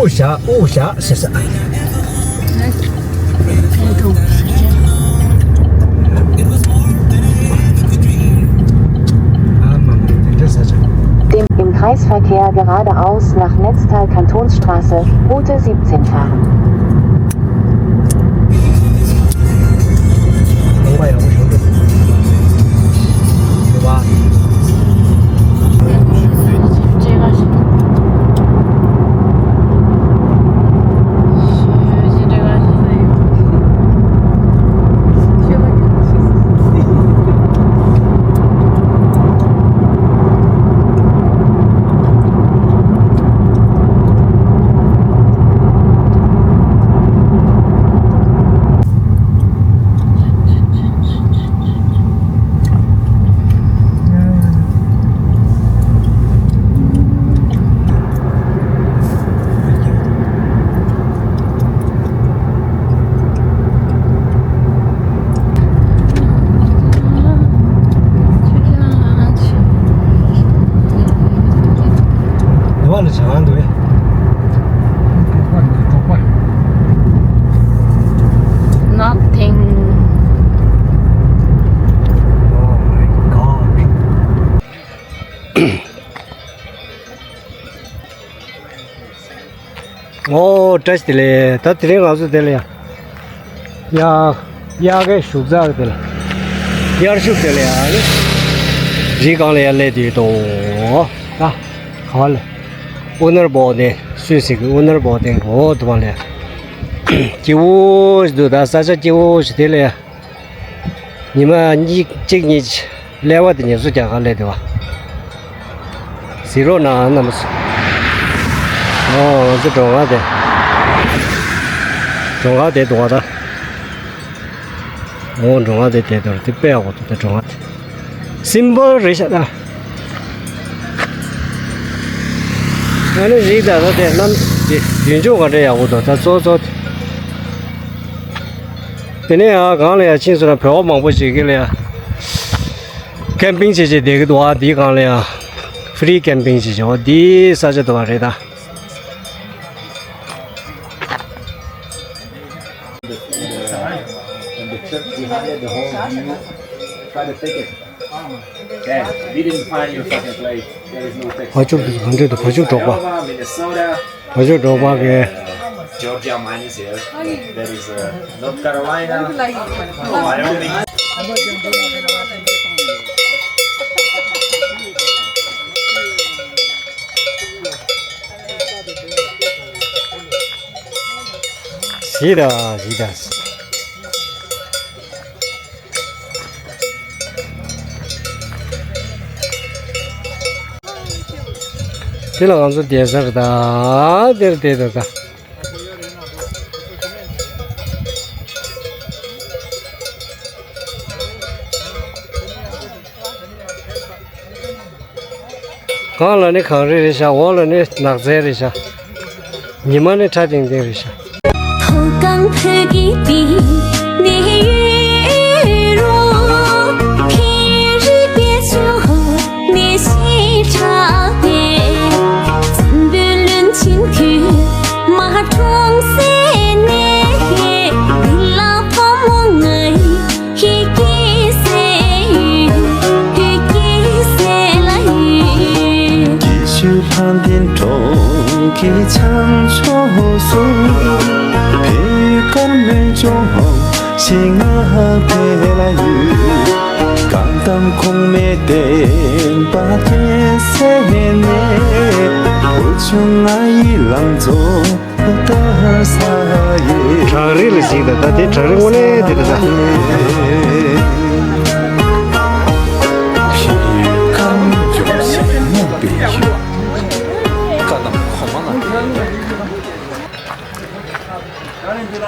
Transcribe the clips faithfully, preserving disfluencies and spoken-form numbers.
དབུ་ཞྭ་དབུ་ཞྭ་ཟེར་ས། Im Kreisverkehr geradeaus nach Netztal Kantonsstraße, Route siebzehn fahren. འདི་བ་ལ་བྱ་ཁང་འདུག་གས། གྲོགས་པོ་འདི་གྲོགས་པོ། Nothing. Oh my God. ཨོ་བཀྲ་ཤིས་བདེ་ལེགས། ད་དེ་རིང་ང་ཚོ་དེ་ལ་ཡ། ཡ། དབྱར་ཁའི་བཞུགས་ཚགས་དེ་ལ། དབྱར་བཞུགས་དེ་ལ་ཡ་ནི། རི་སྒང་ལ་ཡ་སླེབས་བསྡད་ཡོད་དོ། ད། ག་བ་ལ། ཨུ་ནར་བོ་དེ། སུད་སི་གི་ཨུ་ནར་བོ་དེ་འོ་དུ་བ་ལ་ཡ། སྐྱིད་པོ་ཞིག་འདུག་ད་ས་ཆ་སྐྱིད་པོ་ཞིག་དེ་ལ་ཡ། ཉི་མ་གཉིས་གཅིག་གཉིས་ཀླད་པ་དེ་ཉེན་སྲུང་རྒྱག་ག་སླེབས་བསྡད་པ། གཟིགས་རོགས་གནང་རྣམ་པ་ཚོ། ཨོ་ང་ཚོ་འགྲོ་ག་དེ། འགྲོ་ག་དེ་འདུག་བ་ད། ཨོ་འགྲོ་ག་དེ་དེ་དོར་དེ་དཔེ་ཡག་པོ་འདུག་ད་འགྲོ་ག་དེ། སིམ་པལ་རེད་ཤག་ད། ཨ་ནི་རིག་ད་ད་དེ་གནམ་དེ་རྒྱུན་འཇུག་ག་འདྲ་ཡག་པོ་འདུག་ད་གཙོ་གཙོ་དེ། དེ་ནས་ཡང་གང་ལ་ཡང་ཕྱིན་སོང་ན་བོད་པ་མང་པོ་ཞིག་གིས་ལ་ཡང་ཀེམ་པིང་བྱེད་བྱེད་བསྡད་ཀྱི་འདུག་ཨ་འདིའི་སྒང་ལ་ཡང་ཕི་རི་ཀེམ་པིང་བྱེད་བྱེད་འོ་འདིའི་ས་ཆ་འདུག་པ་རེད་ད། And the church behind it, the whole view. Try to take it. Dad, we didn't find your fucking place. There is no text. བ་ཕྱུགས་དེ་གང་འདྲ་འདུག་བ་ཕྱུགས་འབྲོག་པ། Minnesota. བ་ཕྱུགས་འབྲོག་པ་གི། Georgia, mine is here. There is uh, North Carolina, Wyoming. ཞིག་ད་ཞིག་ད། དེ་ལ་ང་ཚོ་བསྡད་ས་རེད་ད། དེར་བསྡད་ད་ད། གང་ལ་ནི་གངས་རི་རེད་ཤག་འོག་ལ་ནི་ནགས་ཚལ་རེད་ཤག་ཉི་མ་ནི་ཁྲ་ཐིང་ཐིང་རེད་ཤག་མཐོ་སྒང་བོད་ཀྱི་སྟེང་ནས་ཡོད་རུང་། ཕན་རི་བེད་སོ་ནས་སེ་དྲག་པས། བཙན་པོའི་བློན་ཆེན་གོས་དམར་འཁྲུངས་སའི་གནས། འདི་ལ་ཕོ་མོ་ང་ཡི་སྐྱེ་སའི་ཡུལ། སྐྱེ་སའི་ལ་ཡུལ། སྐྱིད་ཤོད་ལྷ་ལྡན་གྲོང་ཁྱེར་བྱང་ཕྱོགས་སུ། བོད་ཀྱི་སྐར་མའི་ལྗོངས་ཤིང་ང་དེ་ལ་ཡོད། བཀའ་གདམས་གོང་མའི་བསྟན་པ་སྟོན་སའི་གནས། བོད་ལྗོངས་ང་ཡི་ལང་ཚོ། བྲག་རི་ལ་གཟིགས་དང་ད་དེ་བྲག་རི་དངོས་གནས་དེ་རེད་ད།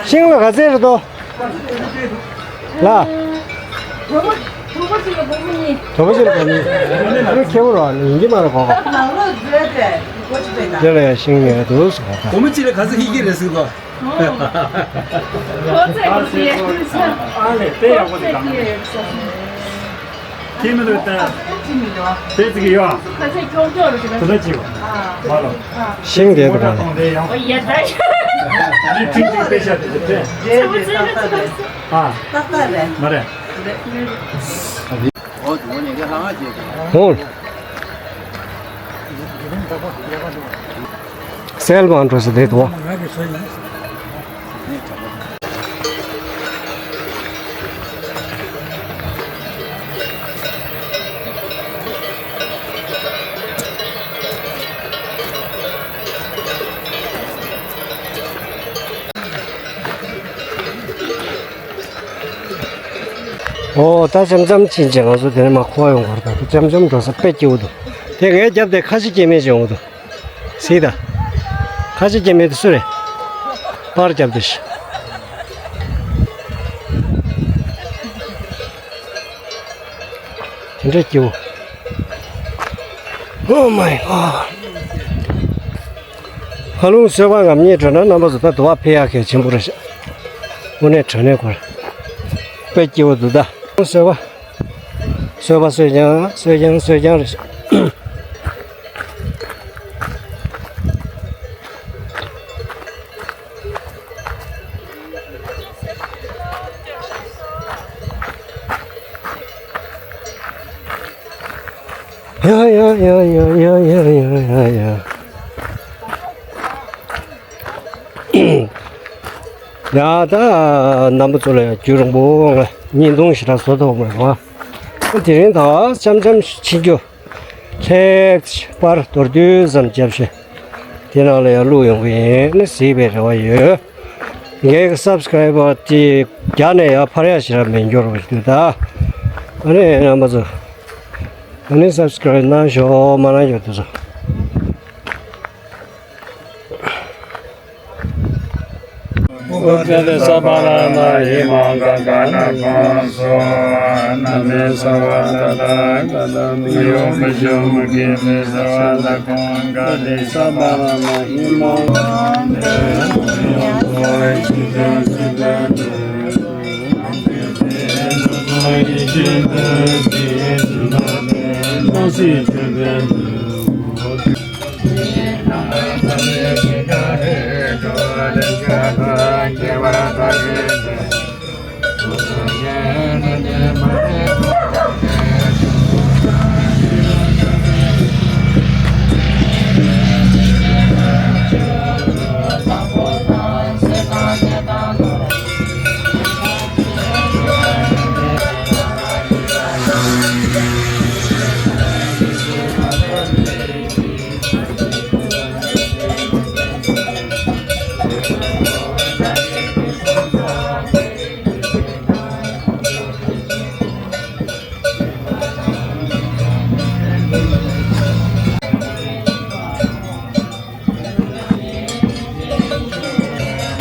ཤིང་ལ་ག་ཚད་རེད་དོ། ལ། གྲོགས་པོ་གཅིག་ལ་བུ་མོ་གཉིས། གྲོགས་པོ་གཅིག་ལ་བུ་མོ་གཉིས། ཁྱེད་ཁེ་བོ་རོ་ཡིན་གྱི་མ་རེད་གོ། ནང་ལོགས་འཛུལ་ཏེ་གོ་ཅི་པའི་ད། དེ་ལ་ཡང་ཤིང་ཡོད་འདུག་ཟེར་གོ། བུ་མོ་གཅིག་ལ་ག་ཚོད་ཤེས་ཀྱི་རེད་ཟེར་གོ། ཨོ། ཁོ་ཚོས་གོ་ཅི་ཡོད་ཟེར། ཨ་ལས་དཔེ་ཡག་པོ་ཞིག་དང་། ཁྱེད་མི་འདུག་ད། དེ་ཙི་གི་ཡོད། ཁ་ཤས་ཁྱོག་ཁྱོག་རེད་ཟེར་ན། དེ་འདྲ་ཅིག་ཨ། མ་ལོ། ཤིང་དེ་འདྲ་གོང་དེ་ཡང་། ཨོ་ཡ་ད། ནི་ཁྲིག་ཁྲིག་དཔེ་ཤ་དེ་དེ་དེ། ཚེ་མོ་ཚེ་མོ་ཚེ་མོ། ཨ། ཏག་ཏག་རེད། མ་རེད། ཧོ། སེལ་བང་འགྲོ་ས་དེ་དོ། ཨོ་ད་འཆམ་འཆམ་ཕྱིན་བྱས་ང་ཚོ་དེ་ནས་མར་འཁོར་ཡོང་བར་ད་འཆམ་འཆམ་འགྲོ་ས་དཔེ་སྐྱིད་པོ་འདུག་དེ་ངས་རྒྱབ་དེ་ཁ་ཕྱི་སྐྱེ་མེད་བྱུང་འདུག་སྲིད་ད། ཁ་ཕྱི་སྐྱེ་མེད་དུ་སུ་རེད། པར་རྒྱབ་དེ་ཤི། དེ་འདྲ་སྐྱིད་པོ། Oh my god. ཧ་ལུང་སོས་པ་ངམ་ཉེ་འགྲོ་ན་རྣམ་པ་ཚོ་ད་དུ་བ་ཕེ་ཡག་གལ་ཆེན་པོ་རེད་ཤག་དངོས་གནས་དྲང་གནས་ཁོ་ར། དཔེ་སྐྱིད་པོ་འདུག་ད། སོས་པ། སོས་པ་སོས་ཀྱང་སོས་ཀྱང་སོས་ཀྱང་རེད་ཤག་ཡ་ཡ་ཡ། ཡ་ད་རྣམ་པ་ཚོ་ལ་ཡང་རྒྱུན་རིང་པོ་ང་བརྙན་ཐུང་ཞེ་དྲག་བཟོ་ཐུབ་མེད་པ། དེ་རིང་ད་འཆམ་འཆམ་ཕྱིན་རྒྱུ། ལྷེབ་པར་མདོར་བསྡུས་ཙམ་བརྒྱབ་ཤེ། དེ་ནང་ལ་ཡང་བླུགས་ཡོང་གི་ཡིན་ན་གཟིགས་པའི་རེ་བ་ཡོད། ངའི་སབ་སི་ཀ་རའི་བར་དེ་རྒྱ་ནས་ཡང་འཕར་ཡ་ཞེ་དྲག་མེད་འགྱུར་བ་ཞིག་འདུག་ད། ཨ་ནི་རྣམ་པ་ཚོ། ཨ་ནི་སབ་སི་ཀ་རའིབ་གནང་ཤོག་མ་གནང་ཤོག་དེ་ཚོ།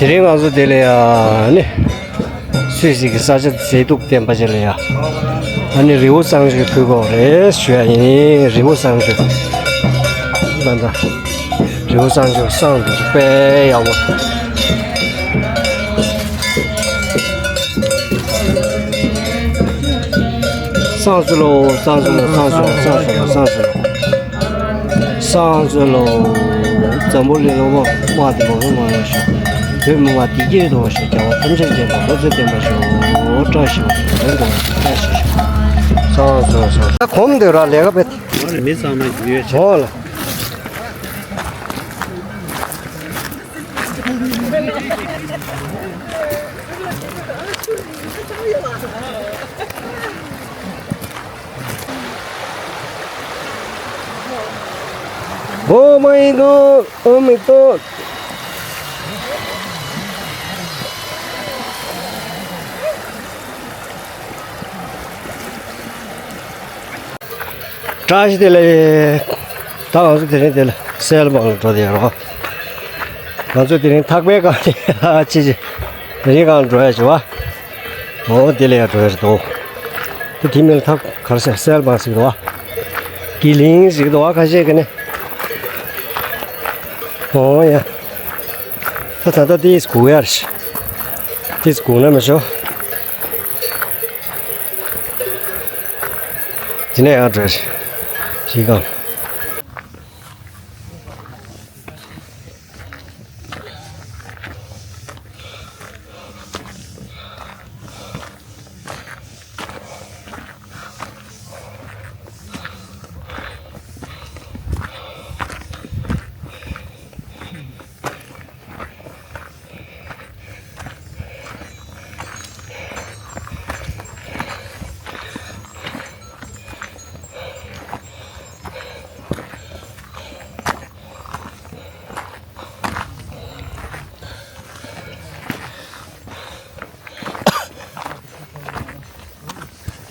དེ་རིང་ང་ཚོ་དེ་ལ་ཡ་ནི། སུད་སི་གི་ས་ཆ་མཛེས་སྡུག་ལྡན་པ་ཅིག་ལ་ཡ། ཨ་ནི་རི་བོ་གཙང་ཆུ་ཕུལ་དགོས་རེད་ཞུ་ཡ་ཡིན། རི་བོ་གཙང་ཆུ། ད་ལྟ་རི་བོ་གཙང་ཆུ་བསང་འདུག་དཔེ་ཡག་པོ། བསང་གསོལ་ལོ། བསང་གསོལ་ལོ། བསང་གསོལ་ལོ། བསང་གསོལ་ལོ། བསང་གསོལ་ལོ། འཛམ་བུ་གླིང་ལ་དམག་དམག་དེ་མང་པོ་མང་བ་ཤོག་བོད་མི་མང་བདེ་སྐྱིད་དུ་ཤོག་རྒྱལ་བ་ཐམས་ཅད་བདེན་པ་ལོ་ཙཱ་བསྟན་པ་ཤོག་བཀྲ་ཤིས་པ་ཤོག་དོན་དུ་བཀྲ་ཤིས་ཤོག་བསང་གསོལ་ལོ། བསང་གསོལ་ལོ། ད་གོམ་དེ་ར་ལས་ཀ་བེད། ཨ་ནི་མི་ཚང་མ་ཡོད་ཆེ། ཧོ་ལ། Oh my god! Oh my god! བཀྲ་ཤིས་བདེ་ལེགས། ད་ང་ཚོ་དེ་རིང་དེ་ལ་སེལ་བང་ལ་འགྲོ་བསྡད་ཡོད་རེད་བ། ང་ཚོ་དེ་རིང་ཐག་པའི་སྒང་ནས་ཨ་ཅེ་ཅེ། དེ་རིང་སྒང་འགྲོ་ཡ་བྱེད་བ། འོ་དེ་ལ་ཡ་འགྲོ་ཡ་རེད་དོ། དེ་དེ་མིན་ལ་ཐག་གར་སེ་སེལ་བང་ཟིག་འདུག་བ། གི་ལིང་ཟིག་འདུག་བ་ཁ་ཤས་ཀྱི་ནི། འོ་ཡ། ད་ད་ད་དེ་སྒུག་ཡ་རེད། དེ་སྒུག་ན་མི་ཆོག་དེ་ནས་ཡང་འགྲོ་རེད། འདི་གང་།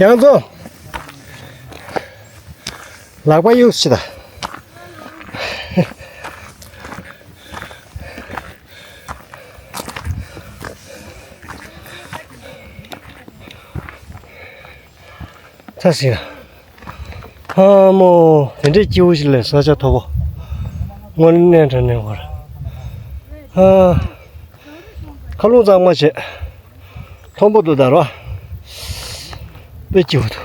ཡང་ཚོ། ལག་པ་གཡུག་ཤི་ད། ཚ་ཞིག་ཨ་མོ། དེ་འདྲའི་སྐྱིད་པོ་ཞིག་ལས་ས་ཆ་མཐོ་པོ། དངོས་གནས་དྲང་གནས་བར། ཨ། མཁའ་རླུང་གཙང་མ་བྱས། མཐོན་པོ་འདུག་ད་རོ། དཔེ་སྐྱིད་པོ་འདུག་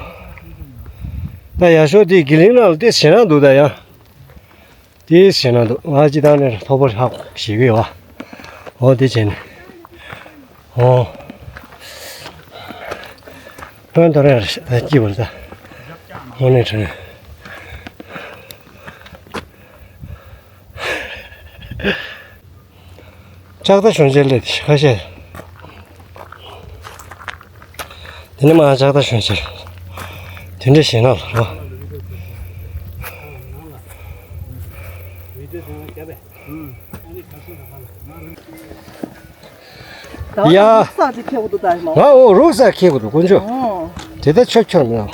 ད་ཡར་ཤོག་དེ་གི་ལིང་ནང་ལ་དེ་ཞེད་སྣང་འདུག་ད་ཡང་། དེ་ཞེད་སྣང་འདུག་ང་སྤྱི་བཏང་ནས་མཐོ་པོ་ཧ་གོ་ཞེས་པའི་བ། འོ་དེ་བྱས་ནས། འོ། ཕོན་ཐོར་ཡར་ད་སྐྱིད་པོ་རེད་ད། དངོས་གནས་དྲང་གནས། ལྕགས་རྟ་གཞོན་ཆེན་ལས་ཁ་ཤས། དེ་ནས་མ་ལྕགས་རྟ་གཞོན་ཆེན། དེ་འདྲ་ཞེད་སྣང་ལ་རོ། ཡ། རུག་སག་དེ་ཁྱེར་དགོས་འདུག་ད་མ། ང་འོ་རུག་སག་ཁྱེར་དགོས་འདུག་དཀོན་མཆོག་ཨོ། དེ་ལྟར་ཆོབ་ཆོབ་མེད།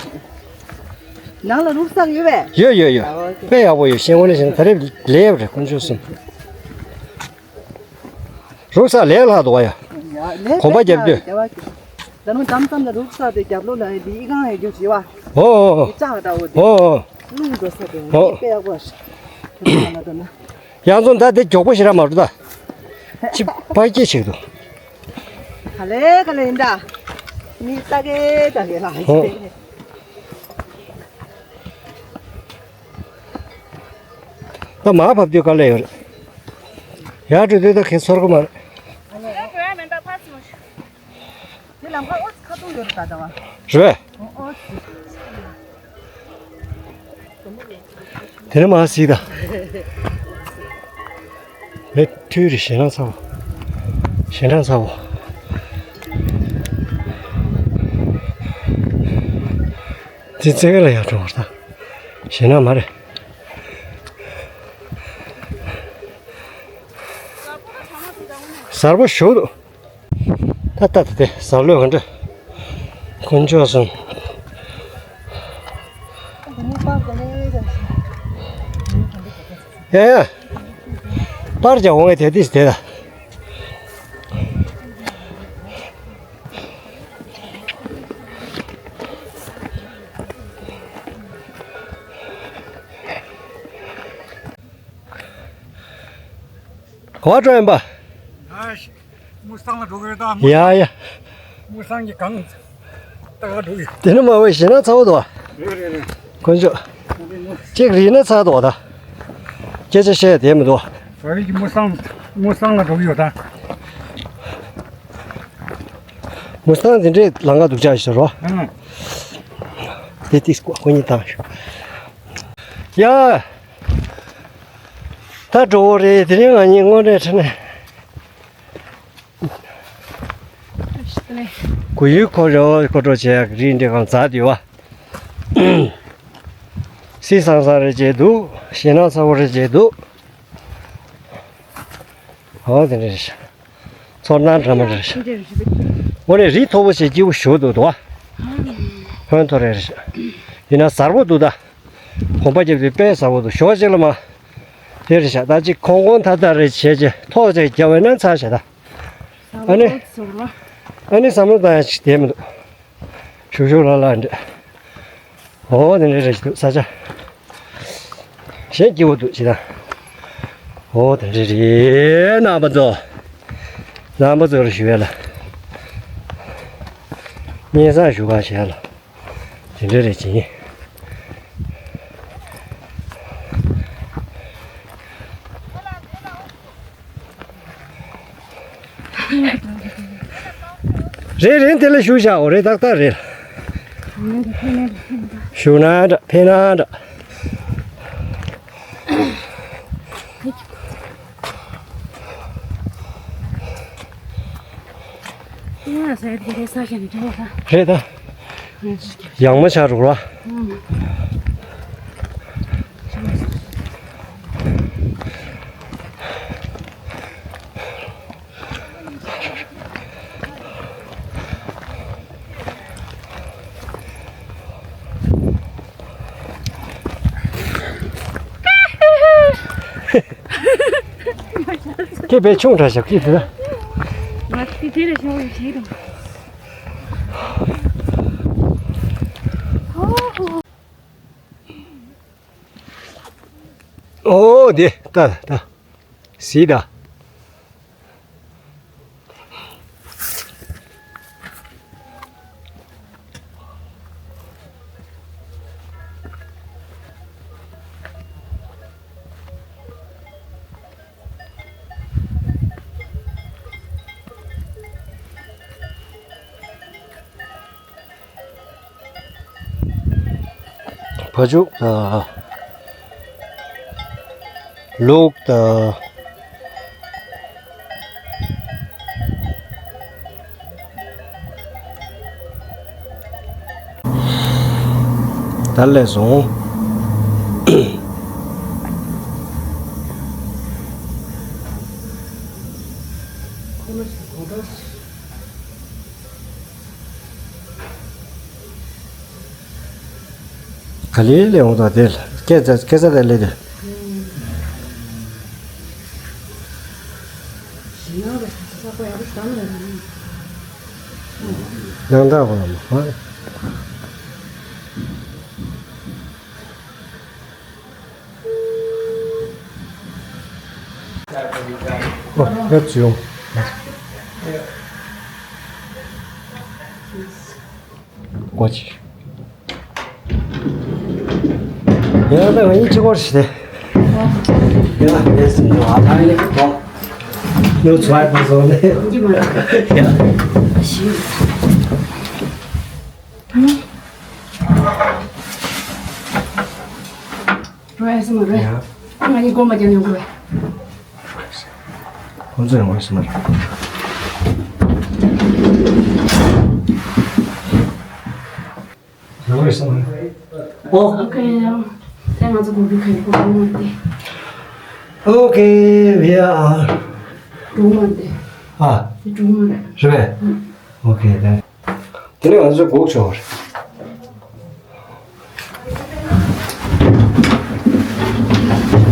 ནང་ལ་རུག་སག་ཡོད་པས། ཡོད་ཡོད་ཡོད། ཨོ། དཔེ་ཡག་པོ་ཡོད། ཤེས་ངོ་ནས་བཤད་ན་ད་རེབ་ལེབ་རེད་དཀོན་མཆོག་གསུམ། རུག་སག་ལས་ལྷག་འདུག་བ་ཡ། ཡ་ལས་གོམ་པ་རྒྱབ་དུས། ད་རུང་དམ་མཚམས་ལ་རུག་སག་དེ་རྒྱབ་ལོགས་ལ་ཡ་དེ་ཨི་ཁང་ཡ་རྒྱུ་བྱེད་བ། ཨོ་ཨོ་ཨོ། ལྕགས་འདྲ་བོ་དེ། ཨོ་ཨོ། རླུང་འགྲོ་ས་དེ་ཨོ། དཔེ་ཡག་པོ་ཞིག་ཡང་ཚོ་ད་དེ་མགྱོགས་པོ་ཞེ་དྲག་མ་འགྲོ་ད། ཅི་ཕ་སྐྱེ་ཞིག་འདུག་ག་ལེ་ག་ལེ་ཡིན་ད། མི་ལྟ་གེ་ལྟ་གེ་ལ། ཨོ། ད་མར་བབས་དུས་དཀའ་ལས་ཡོད་རེད། ཡར་འགྲོ་དུས་ད་ཁེ་ཚོར་གི་མ་རེད། དེ་ལམ་ཁ་ཨོ་ཙི་ཁ་ཐུག་ཡོད་རེད་ད་ད་བ། རེད་པས། ཨོ་ཨོ་ཙི། དེ་ནས་མར་གཟིགས་དང་། མེ་ཐུལ་རེ་ཞེད་སྣང་ཚ་བོ། ཞེད་སྣང་ཚ་བོ། འདི་རྩེ་ག་ལ་ཡར་འགྲོ་བར་ད། ཞེད་སྣང་མ་རེད། གཟར་པོ་ཞོ་འདུག་ད་ལྟ་དེ་གཟར་ལོས་ག་འདྲ། དཀོན་མཆོག་གསུམ། ཡ་ཡ། པར་རྒྱག་འོང་ངས་དེ་དེ་དེ་ད། ག་པར་འགྲོ་ཡིན་པ། ཨ་ཤི། དམུ་སང་ལ་འགྲོ་གི་ཡོད་ད། ཡ་ཡ། དམུ་སང་གི་གངས་ལྟ་ག་འགྲོ་གི་ཡོད། དེ་ནི་མ་བས་ཞེད་སྣང་ཚ་བོ་འདུག་བ། རེད་རེད་རེད། དཀོན་མཆོག་ཅིག་རིལ་ན་ཚ་འདུག་བ་ད། སྐད་ཆ་བཤད་དེ་མི་འདུག་བ། ད་རེས་ཀྱི་དམུ་སང་དམུ་སང་ལ་འགྲོ་གི་ཡོད་ད། དམུ་སང་དེ་འདྲའི་ལམ་ཁ་སྡུག་ཅག་ཞིག་རོ། ཨང་། དེ་ཏིས་ཀོ་ཁོ་གཉིས་བཏང་ཤོག་ཡ། ད་འགྲོ་བོ་རེད། དེ་རིང་ང་གཉིས་དངོས་གནས་དྲང་གནས། གུ་ཡུལ་ཁོ་རེ་བ་ཁོ་འགྲོ་བྱེད་ཡག་རིགས་འདྲ་གང་ཛ་དེ་བ། སི་སང་སང་རེ་བྱེད་འདུག་ཞེད་སྣང་ཚ་བོ་རེ་བྱེད་འདུག་ཨོ་དེ་འདྲ་རེད་ཤག་ཚོར་སྣང་འདྲ་མ་འདྲ་རེད་ཤག་འོ་ནས་རི་མཐོ་པོ་ཞིག་སྐྱིད་པོ་ཞུ་འདུག་དོ། ཧོན་ཐོ་རེ་རེད་ཤག་ཡིན་ན་གཟར་པོ་འདུག་ད། གོམ་པ་རྒྱབ་དུས་དཔེ་གཟར་པོ་འདུག་ཞོགས་གཅིག་ལ་མ། དེ་རེད་ཤག་ད་ཅིག་ཁོང་ཁོང་ཐ་ཐ་རེ་བྱས་རྗེས་ཐོག་ཅིག་རྒྱབ་པ་ན་ཚར་ཤག་ད། ཨ་ནི། ཨ་ནི་བསམ་བློ་བཏང་ཡ་ཅིག་བསྡད་མི་འདུག་ཞུ་ཞུ་ལ་ལ་འདྲ། འོ་དེ་འདྲ་རེད་འདུག་ས་ཆ། གཞན་སྐྱིད་པོ་འདུག་ཅི་ད། འོ་དེ་འདྲ་རེད། རྣམ་པ་ཚོ། རྣམ་པ་ཚོར་ཞུ་ཡ་ལ། སྙན་སེང་ཞུ་ག་བྱས་ལ། དེ་འདྲ་རེད་ཅི། རེད་རེད། དེ་ལ་བཞུགས་བཞག་འོ་རེད། ཏག་ཏག་རེད། བཞུགས་ན་འདྲ་ཕེབས་ན་འདྲ། རེད་ད། ཡང་མ་ཆགས་རོགས་ར། སྐད་དཔེ་ཆུང་དྲགས་ཤག་སྐད་དེ། ང་དེ་དེ་རེད་ཤོག་ཡོད་བྱེད་དང་། ཨོ་དེ་ད་ད་སི་ད། བ་ཕྱུགས་དང་། ལུག་དང་། ད་ལས་སོང་། ག་ལེ་ལེ་འོང་དང་དེ་ལ་སྐད་ཆ་སྐད་ཆ་དེ་ལེ་དེ། ཡང་དག་པ་མ། ཨོ་ཡ་ཅི་ཡོང་། ཀོ་ཅི། ཡ་ད་ང་གཉིས་གཅིག་པོ་ཞིག་སྟེ། ཡ་ད་ངས་ཟིན་འགྲོ་ཨ་ད་ངས་གོ། ནུ་ཚོ་ཨ་ད་བཟོ་ནས། ཡ། རོ་ཨེ་སི་མ་རེད། ཡ། ང་གཉིས་སྒོམ་པ་རྒྱབ་ཡོང་གི་རེད། ཁོང་ཚོ་ཡོང་བ་ཞིག་མ་རེད། ཡོང་བ་ཞིག་མ་རེད། ཨོ། ཨོ་ཁེ། དེ་ང་ཚོ་གོ་བི་ཁ་ཡི་གོ་བི་མ་དེ། ཨོ་ཁེ། ཝི་ཨར། གྲོང་མ་དེ། ཨ། དེ་གྲོང་མ་རེད། རེད་པས། ཨོ་ཁེ་ད། དེ་ནས་ང་ཚོ་སྒུག་ཆོག་རེད།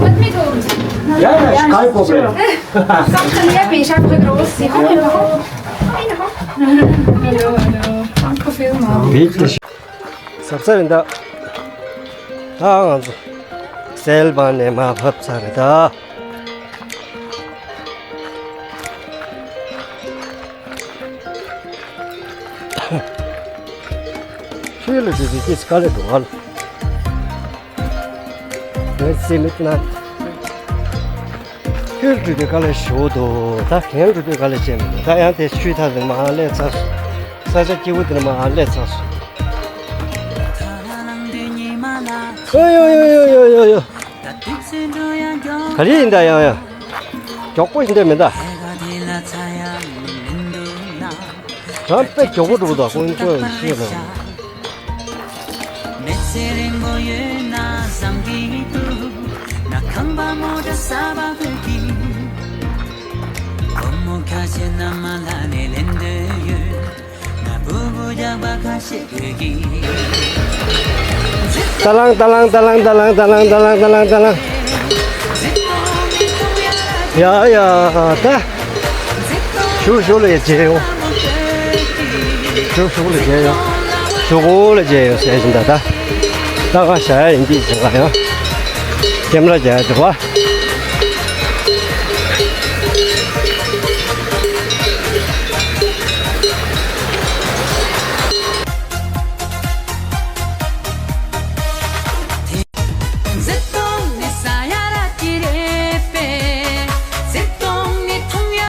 Let me go. Yeah, yeah, Skype over. Something, yeah, we shall go see. Hello, hello. Uncle Phil, mom. ཟབ་ས་རེད་ད། ད་ང་ཚོ་སེལ་བ་ནས་མར་བབས་ཚར་རེད་ད། ཁྱོད་ལ་དེ་དེ་དེ་དཀའ་ལས་འདུག་ཨ། ངས་སེམས་མི་ན། ཁྱོད་འགྲོ་དུས་དཀའ་ལས་ཞུ་འདུག་ད་གན་འགྲོ་དུས་དཀའ་ལས་བྱས་མི་འདུག་ད་ཡང་དེ་ཆུ་ཐག་དེ་མ་སླེབས་ཚར་སོང་། ས་ཆ་སྐྱིད་པོ་དེ་མ་སླེབས་ཚར་སོང་། ཨོ་ཡོ་ཡོ་ཡོ་ཡོ་ཡོ། ག་རེ་ཡིན་ད་ཡང་ཡང་། མགྱོགས་པོ་ཡིན་ད་མིན་ད། རང་དཔེ་མགྱོགས་པོ་འགྲོ་གི་འདུག་ཁོང་ཚོས་ཤེས་དང་། ཏ་ལང་ཏ་ལང་ཏ་ལང་། ཡ་ཡ་ད། ཞུ་ཞུ་ལ་ཡ་མཇལ་ཡོང་། ཞུ་ཞུ་ལ་མཇལ་ཡོང་། ཞུ་གོ་ལ་མཇལ་ཡོང་ཟེར་བཞིན་ད་ད། ད་ག་ཞྭ་ཡ་ཡིན་དེ་ཟེར་ག་ཡོང་། ཀེམ་ར་རྒྱག་ཡ་འདུག་བ།